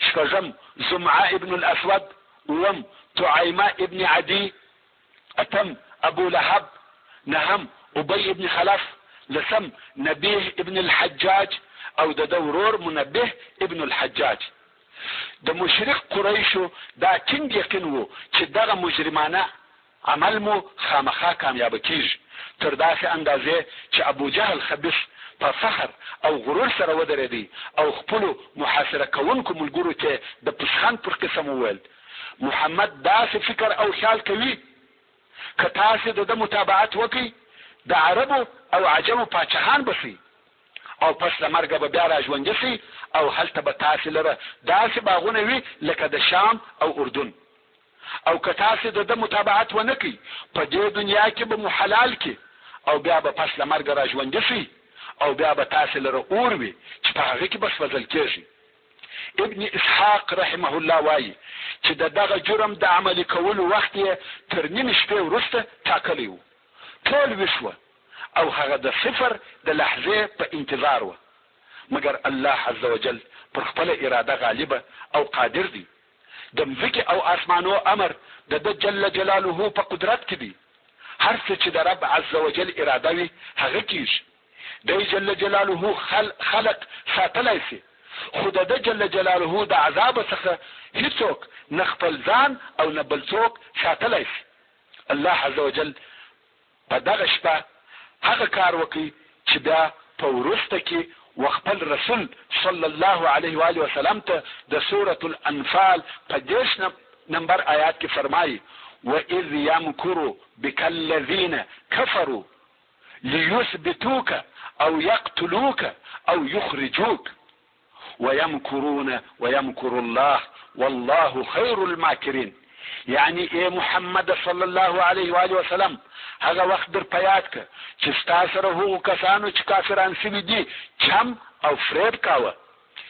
شپږم زمعه ابن الاسود، اووم طعیمه ابن عدي، اتم ابو لهب، نهم ابی ابن خلف، لسم نبیه ابن الحجاج او د ده ورور منبه ابن الحجاج. د مشرک قریشو دا ټینګ یقین وو چې دغه مجرمانه عمل مو خامخا کامیابه کیږي، تر داسې اندازې چې ابوجهل خبیث په فخر او غرور سره ودرېدی او خپلو محاصره کوونکو ملګرو ته د پسخند پر قسم وویل، محمد داسې فکر او خیال کوي، که تاسې د ده متابعت وکړئ، د عربو او عجمو پاچهان به شئ او پس له مرګه به بیا راژوندي شئ او هلته به تاسې لره داسې باغونه وي لکه د شام او اردن. او که تاسې د ده متابعت ونه کړئ، په دې دنیا کې به مو حلال کړي او بیا به پس له مرګه راژوندي شئ او بیا به تاسې لره اور وي چې په هغه کې به سوځل کېږئ. ابن اسحاق رحمه الله وايي چې د دغه جرم د عملي کولو وخت یې تر نیمې شپې وروسته ټاکلی و. ټول ویښ وه او هغه د صفر د لحظې په انتظار وه. مګر الله عزوجل پر خپله اراده غالبه او قادر دی. د مځکې او آسمانو امر د ده جل جلاله په قدرت کې دی. هر څه چې د رب عزوجل اراده وي هغه کیږي. دی جل جلاله خلق ساتلای شي، خو د ده جل جلاله د عذابه څخه هیڅوک نه خپل ځان او نه بل څوک ساتلای شي. الله عزوجل په دغه شپه هغه کار وکړ چې بیا په وروسته کې وخپل رسول صلی الله علیه وآله وسلم ته د سورة الانفال په 30 نمبر آیات کې فرمایي، واذ یمکر بک الذین کفروا ليثبتوک او يقتلوک او يخرجوک ويمکرون ويمکر الله والله خير الماکرين یعنی ای محمد صلی الله علیه و آله وسلم هغه وخت در په یاد که چې ستا سره هغو کسانو چې کافران شوي دي چم او فریب کاوه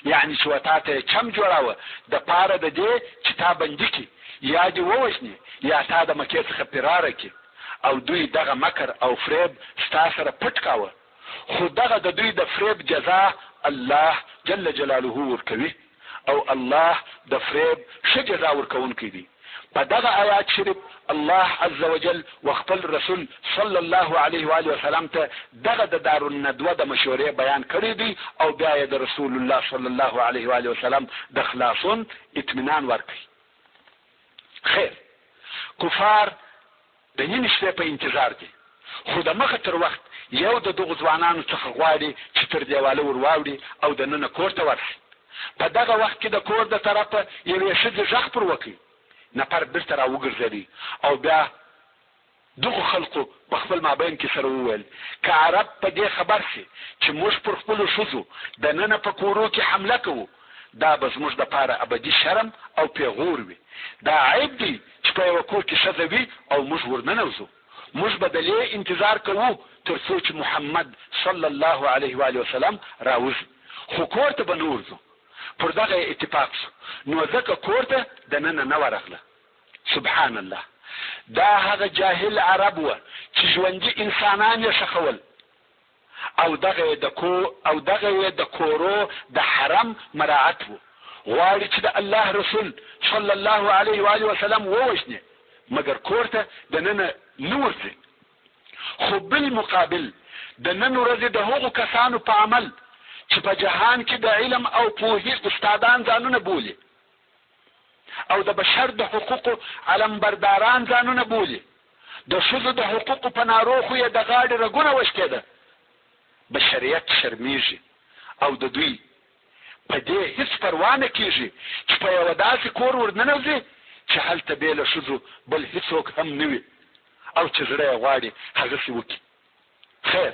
یعنی چې وتا ته یې چم جوړاوه د پاره د دې چې تا بندي کړي یا دې ووژني یا تا د مکې څخه فراره کړي او دوی دغه مکر او فریب ستا سره پټ کاوه خو دغه د دوی د فریب جزا الله جل جلاله ورکوي او الله د فریب ښه جزا ورکوونکی دی. په دغه آیات شریف الله عزوجل و خپل رسول صلی الله علیه و آله وسلم ته دغه د دارالندوه د مشورې بیان کړی دی او بیا یې د رسول الله صلی الله علیه و آله وسلم د خلاصون اطمینان ورکړ. خیر کفار د نیمې شپې په انتظار دي، خو د مخه تر وخت یو د دغو ځوانانو څخه غواړي چې تر دېواله ور واوړي او د ننه کور ته ورشي. په دغه وخت کې د کور د طرفه یوې ښځې ږغ پر وکړ، نفر بیرته را وګرځېدی او بیا دغو خلقو په خپل مابین کې سره وویل، که عرب په دې خبر شي چې موږ پر خپلو ښځو د ننه په کورو کې حمله کوو، دا به زموږ لپاره ابدي شرم او پېغور وي. دا عیب دی چې په یوه کور کې ښځه وي او موږ ورننوځو. موږ به د لې انتظار کوو تر څو چې محمد صلی الله علیه و آله وسلم راوځي، خو کور ته به نه ورځو. پر دغه یې اتفاق شو، نو ځکه کور ته دننه نه ورغله. سبحان الله! دا هغه جاهل عرب وه چې ژوندي انسانان یې ښخول او دغه یې د کو او دغه یې د کورو د حرم مراعت وو. غواړي چې د الله رسول صلی الله علیه و آله وسلم ووژني. مګر کور ته دننه نه ورځي. خو بالمقابل د نن ورځې د هغو کسانو په عمل چې په جهان کې د علم او پوهې استادان ځانونه بولي او د بشر د حقوقو علمبرداران ځانونه بولي، د ښځو د حقوقو په نارو خو یې د غاړې رګونه وشکېده، بشریت شرمیږي او د دوی په دې هیڅ پروا نه کیږي چې په یوه داسې کور ورننوځي چې هلته بې له ښځو بل هیڅوک هم نه وي او چې زړه یې غواړي هغسې وکړي. خیر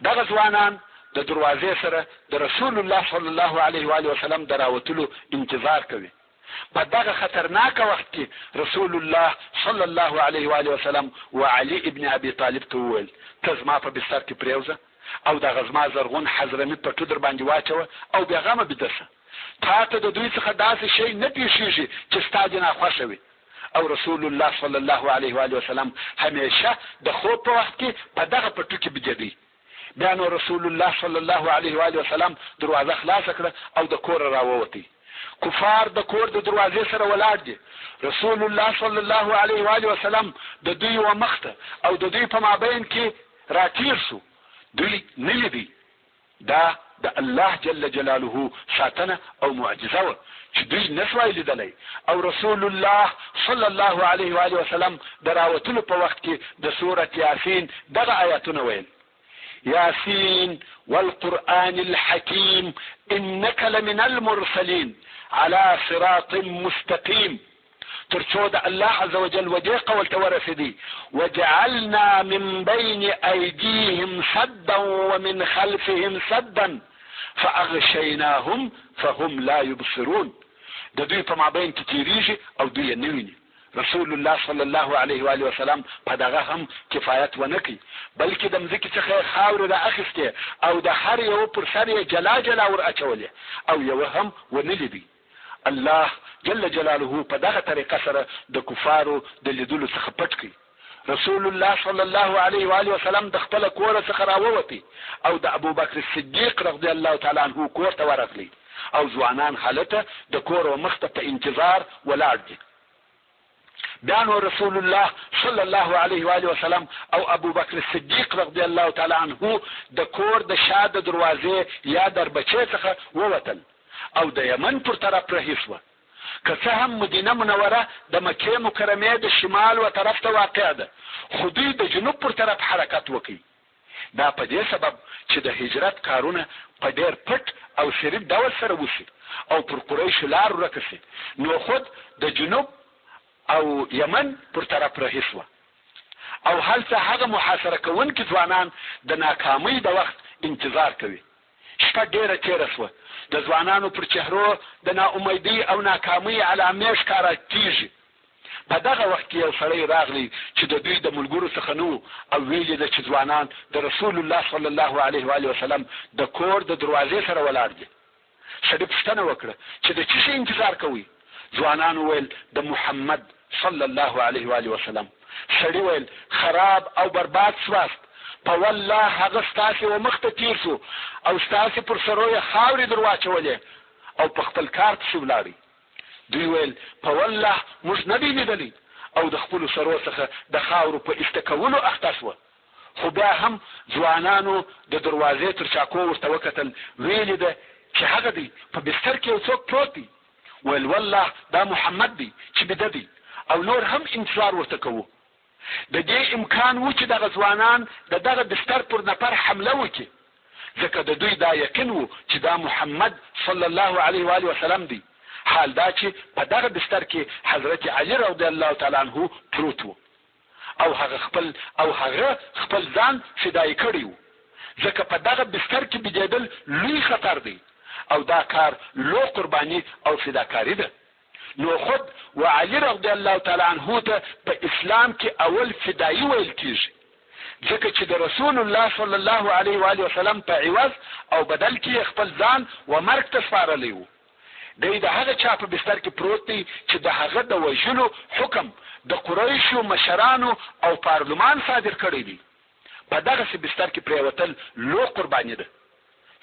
دغه ځوانان د دروازې سره د رسول الله صلی الله علیه و آله وسلم د راوتلو انتظار کوي. په دغه خطرناکه وخت کې رسول الله صلی الله علیه و آله وسلم و علي ابن ابي طالب ته وویل، ته زما په بستر کې پرېوځه او دغه زما زرغون حضرمي پټو درباندې واچوه او بې غمه بیده شه. تا ته د دوی څخه داسې شی نه پېښېږي چې ستا دې ناخوښه وي. او رسول الله صلی الله علیه و آله وسلم همېشه د خوب په وخت کې په دغه پټو کې بیدېدی. بیا نو رسول الله صلی الله علیه و آله وسلم دروازه خلاصه کړه او د کوره راووتی. کفار د کور د دروازې سره ولاړ دي. رسول الله صلی الله علیه و آله وسلم د دوی و مخته او د دوی په مابین کې راتیر شو. دوی نه لیدی. دا د الله جل جلاله ساتنه او معجزه وه چې دوی نه شوای لیدلی او رسول الله صلی الله علیه و آله وسلم د راوتلو په وخت کې د سورة یاسین دغه آیاتونه ویل، یاسین والقرآن الحکیم انک لمن المرسلین علی صراط مستقیم. تر څو د الله عزوجل و دې قول ته ورسېدی، وجعلنا من بین ایدیهم سدا ومن خلفهم سدا فاغشیناهم فهم لا یبصرون، د دوی په مابین کې تېرېږي او دوی یې نه ویني. رسول الله صلی الله علیه و آله وسلم په دغه هم کفایت ونه کړ، بلکې د مځکې څخه یې خاورې را اخیستې او د هر یوه پر سر یې جلا جلا ور اچولې او یوه هم ونه لیدی. الله جل جلاله په دغه طریقه سره د کفارو د لیدلو څخه پټ کړ. رسول الله صلی الله علیه و آله وسلم د خپله کوره څخه راووتی او د ابوبکر صدیق رضی الله تعالی عنه کور ته ورغلی او ځوانان هلته د کور و مخته په انتظار ولاړ دي. بیا نو رسول الله صلی الله علیه و آله وسلم او ابوبکر صدیق رضی الله تعالی عنه د کور د شا د دروازې یا دربچې څخه ووتل او د یمن پر طرف رهي شوه. که څه هم مدینه منوره د مکې مکرمې د شمال و طرف ته واقع ده، خو دوی د جنوب پر طرف حرکت وکړ. دا په دې سبب چې د هجرت کارونه په ډېر پټ او سري ډول سره وشي او پر قریشو لار ورکه شي، نو خود د جنوب او یمن پر طرف رهي شوه او هلته هغه محاصره کوونکي ځوانان د ناکامۍ د وخت انتظار کوي. شپه ډېره تېره شوه، د ځوانانو پر چهرو د نا امیدۍ او ناکامۍ علامې ښکاره کېږي. په دغه وخت کې یو سړی راغلی چې د دوی د ملګرو څخه نه وو او ویې لیده چې ځوانان د رسول الله صلی الله علیه و آله وسلم د کور د دروازې سره ولاړ دي. سړي پوښتنه وکړه چې د څه شي انتظار کوئ؟ ځوانانو ویل د محمد صلی الله علیه و آله وسلم. سړي ویل خراب او برباد شواست، په والله هغه ستاسې و مخ ته تیر شو او ستاسې پر سرو یې خاورې در واچولې او په خپل کار پسې ولاړی. دوی ویل، په والله موږ نه دی لیدلی او د خپلو سرو څخه د خاورو په ایسته کولو اخته شوه. خو بیا هم ځوانانو د دروازې تر چاکو ورته وکتل، ویې لیده چې هغه دی، په بستر کې یو څوک پروت دی. ویل، والله دا محمد دی چې بیده دی او نور هم انتظار ورته کوو. د دې امکان وو چې دغه ځوانان د دغه بستر پر نفر حمله وکړي، ځکه د دوی دا یقین وو چې دا محمد صلی الله علیه و آله وسلم دی، حال دا چې په دغه بستر کې حضرت علی رضی الله تعالی عنه پروت وو او هغه خپل او هغه خپل ځان فدایي کړی وو، ځکه په دغه بستر کې بیدېدل لوی خطر دی او دا کار لو قرباني او فداکاري ده. نو خود و علی رضی الله تعالی عنه ته په اسلام کې اول فدايي ویل کیږي ځکه چې د رسول الله صلی الله علیه و آله وسلم په عوض او بدل کې یې خپل ځان و مرګ ته سپارلی وو. دی د هغه چا په بستر کې پروت دی چې د هغه د وژلو حکم د قریشو مشرانو او پارلمان صادر کړی دی. په دغسې بستر کې پرېوتل لو قرباني ده.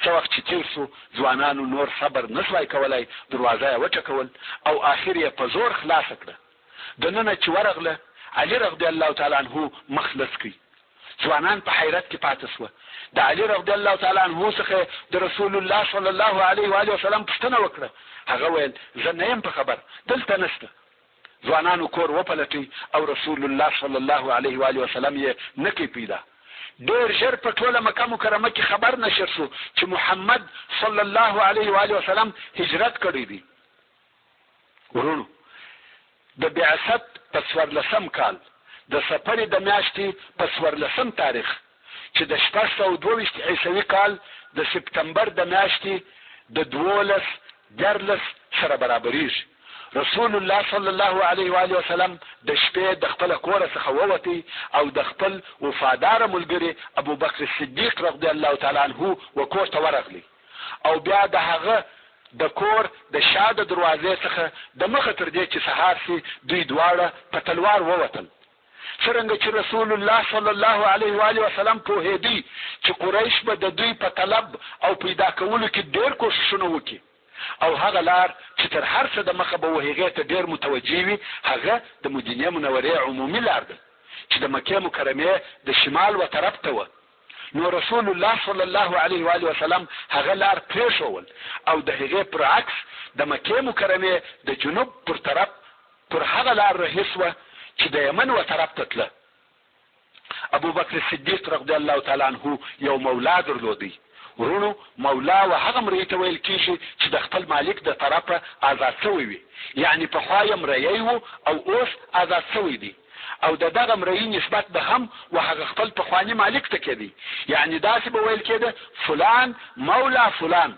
څه وخت چې تېر شو، ځوانانو نور صبر نه شوای کولای، دروازه یې وټکول او اخر یې په زور خلاصه کړه. دننه چې ورغله، علي رضی الله تعالی عنه مخ لڅ کړ. ځوانان په حیرت کې پاتې شوه. د علي رضی الله تعالی عنه څخه یې د رسول الله صلی الله علیه و آله وسلم پوښتنه وکړه، هغه ویل، زه نه یم په خبر، دلته نشته. ځوانانو کور وپلټی او رسول الله صلی الله علیه و آله وسلم یې نه کړ پیدا. ډېر ژر په ټوله مکه مکرمه کې خبر نشر شو چې محمد صلی الله علیه و آله وسلم هجرت کړی دی. وروڼو! د بعثت په څوارلسم کال د صفرې د میاشتې په څوارلسم تاریخ چې د 622 عیسوي کال د سپټمبر د میاشتې د 12 13 سره برابریږي، رسول الله صلی الله علیه و آله وسلم د شپې د خپله کوره څخه ووتی او د خپل وفاداره ملګري ابوبکر صدیق رضی الله تعالی عنه و کور ته ورغلی او بیا د هغه د کور د شا د دروازې څخه د مخه تر دې چې سهار شي دوی دواړه په تلوار ووتل. څرنګه چې رسول الله صلی الله علیه و آله وسلم پوهېدی چې قریش به د دوی په طلب او پیدا کولو کې ډېر کوښښونه وکړي او هغه لار چې تر هر څه د مخه به و هغې ته ډېر متوجه وي هغه د مدینې منورې عمومي لار ده چې د مکې مکرمې د شمال و طرف ته وه نو رسول الله صلی الله علیه و آله وسلم هغه لار پرېښوول او د هغې پر عکس د مکې مکرمې د جنوب پر طرف پر هغه لار رهي شوه چې د یمن و طرف ته تله. ابوبکر صدیق رضی الله تعالی عنه یو مولا درلودی. وروڼو مولا و هغه مریی ته ویل کیږي چې د خپل مالک د طرفه آزاد شوی وي، یعنې پخوا یې مریی و او اوس آزاد شوی دی. او د دغه مريي نسبت به هم و هغه خپل پخواني مالک ته کېدی، يعني داسې به ويل کېده، فلان مولی فلان.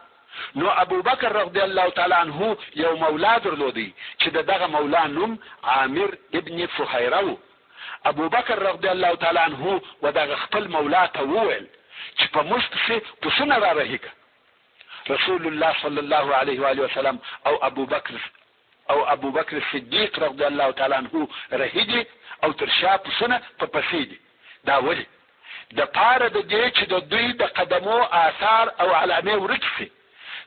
نو ابوبکر رضی الله تعالی عنه يو مولا درلودی چې د دغه مولا نوم عامر ابن فهيره وو. ابوبکر رضی الله تعالی عنه و دغه خپل مولا ته وويل چې په موږ پسې پسونه را رهي که. رسول الله صلی الله علیه وآله وسلم او ابوبکر او ابوبکر صدیق رضی الله تعالی عنه رهي دي او تر شا پسونه په پسې دي، دا ولې؟ د پاره د دې چې د دوی د قدمو آثار او علامې ورکې شي،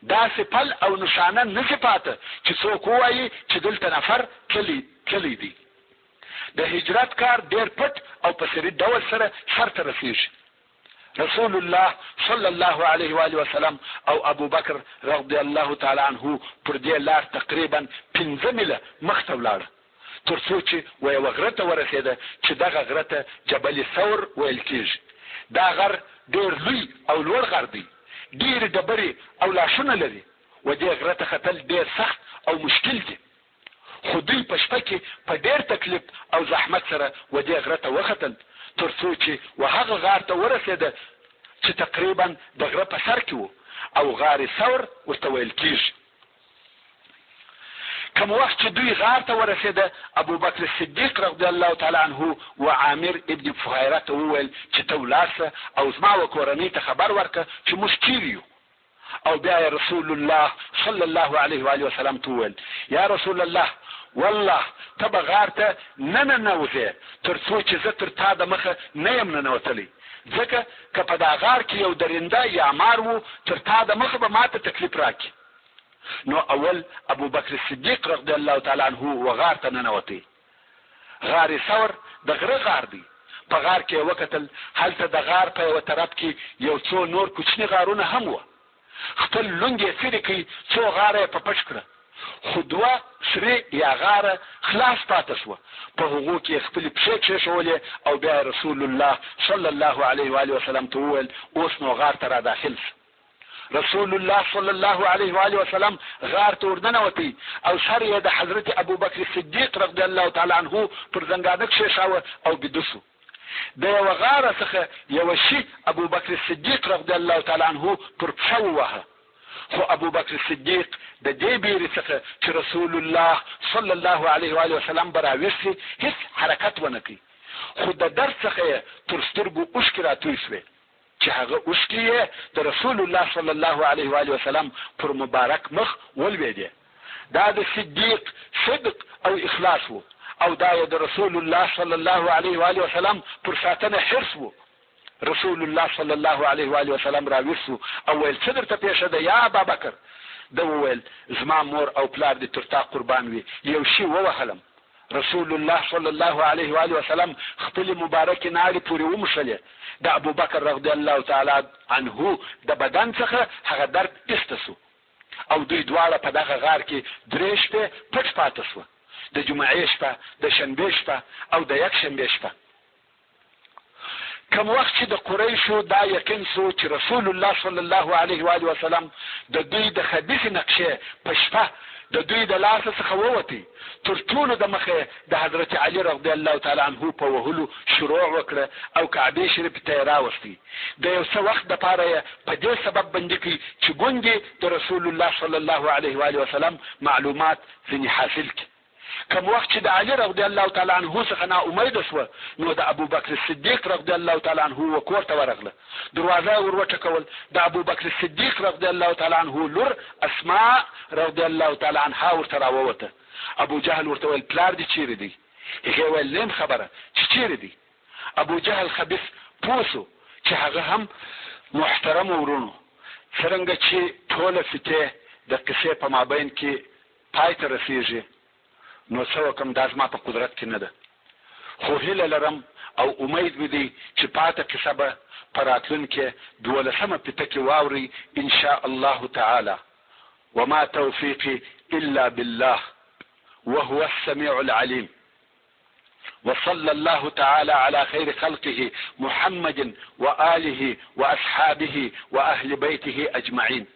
داسې پل او نښانه نه شي پاته چې څوک ووايي چې دلته نفر تللی تللی دی. د هجرت کار ډېر پټ او په سري ډول سره سرته رسېږي. رسول الله صلی الله علیه و آله وسلم او ابوبکر رضی الله تعالی عنه پر دې لار تقریبا 5 میله مخته ولاړه تر څو چې و یوه غره ته ورسېده چې دغه غره ته جبل ثور ویل کېږي. دا غر ډېر لوی او لوړ غر دی، ډېرې ډبرې او لاښونه لري. و دې غره ته ختل ډېر سخت او مشکل دي. خو دوی په شپه کې په ډېر تکلیف او زحمت سره و دې غره ته وختل تر څو چې و هغه غار ته ورسېده چې تقریبا د غره په سر کې و او غار ثور ورته ویل کېږي. کوم وخت چې دوی غار ته ورسېده، ابوبکر صدیق رضی الله تعالی عنه و عامر ابن فهیره ته وویل چې ته ولاړ شه او زما و کورنۍ ته خبر ورکړه چې موږ چېرې یو. او بیا یې رسول الله صلی الله علیه و آله وسلم ته وویل، یا رسول الله! والله ته به غار ته نه ننوځې تر څو چې زه تر تا د مخه نه یم ننوتلی، ځکه که په دا غار کې یو درنده یا مار وو تر تا د مخه به ماته تکلیف راکړي. نو اول ابوبکر صدیق رضی الله تعالی عنه و غار ته ننوتی. غار ثور د غره غار دی. په غار کې یې وکتل، هلته د غار په یوه طرف کې یو څو نور کوچني غارونه هم وه. خپل لونګ یې څیرې کړ، څو غاره یې په پټ کړه، خو دوه سرې یا غاره خلاص پاته شوه، په هغو کې یې خپلې پښې کښېښولې او بیا یې رسول الله صلی الله علیه وآله وسلم ته وویل، اوس نو غار ته را داخل شه. رسول الله صلی الله علیه و آله وسلم غار ته ورننوتی او سر یې د حضرت ابوبکر صدیق رضی الله تعالی عنه پر زنګانه کښېښاوه او بیده شو. د یوه غاره څخه یوه شي ابوبکر صدیق رضی الله تعالی عنه پر پښه وواهه، خو ابوبکر صدیق د دې بیرې څخه چې رسول الله صلی الله علیه و آله وسلم به راویښ شي هیڅ حرکت ونه کړ، خو د درد څخه یې تر سترګو اوښکې راتوی شوې. چې هغه اوښکې یې د رسول الله صلی الله علیه وآله وسلم پر مبارک مخ ولوېدې. دا د صدیق صدق او اخلاص وو او دا یې د رسول الله صلی الله علیه وآله وسلم پر ساتنه حرص وو. رسول الله صلی الله علیه وآله وسلم راویښ شو او ویل، څه درته پېښه ده یا ابابکر؟ ده وویل، زما مور او پلار دې تر تا قربان وي، یو شي ووهلم. رسول الله صلی الله علیه و آله وسلم خپلې مبارکې ناړې پورې ومښلې، د ابوبکر رضی الله تعالی عنه د بدن څخه هغه درد ایسته شو او دوی دواړه په دغه غار کې درې شپې پټ پاته شوه، د جمعې شپه، د شنبې شپه او د یکشنبې شپه. کوم وخت چې د قریشو دا یقین شو چې رسول الله صلی الله علیه و آله وسلم د دوی د خبیثې نقشې په شپه د دوی د لاسه څخه ووتی، تر ټولو د مخه د حضرت علی رضی الله تعالی عنه په وهلو شروع وکړه او کعبې شریفې ته یې راوستی، د یو څه وخت دپاره یې په دې سبب بندي کړ چې ګوندې د رسول الله صلی الله علیه و آله وسلم معلومات ځینې حاصل کړي. کوم وخت چې د علي رضی الله تعالی عنه څخه نا امیده شوه نو د ابوبکر صدیق رضی الله تعالی عنه و کور ته ورغله، دروازه یې ور وټکول، د ابوبکر صدیق رضی الله تعالی عنه لور اسماء رضی الله تعالی عنها ورته راووته، ابوجهل ورته ویل پلار دې چیرې دی؟ هغې ویل نه یم خبره چې چیرې دی؟ ابوجهل خبیث پوه شو چې هغه هم محترمو وروڼو څرنګه چې ټوله فتې د قصې په مابین کې پای ته رسیږي نو څه وکړم دا زما په قدرت کې نه ده خو هیله لرم او امید مې دی چې پاته قصه به په راتلونکې دولسمه پیته کې واورئ ان شاء الله تعالی وما توفیقی الا بالله وهو السمیع العلیم وصلى الله تعالى على خير خلقه محمد وآله وأصحابه وأهل بيته أجمعين.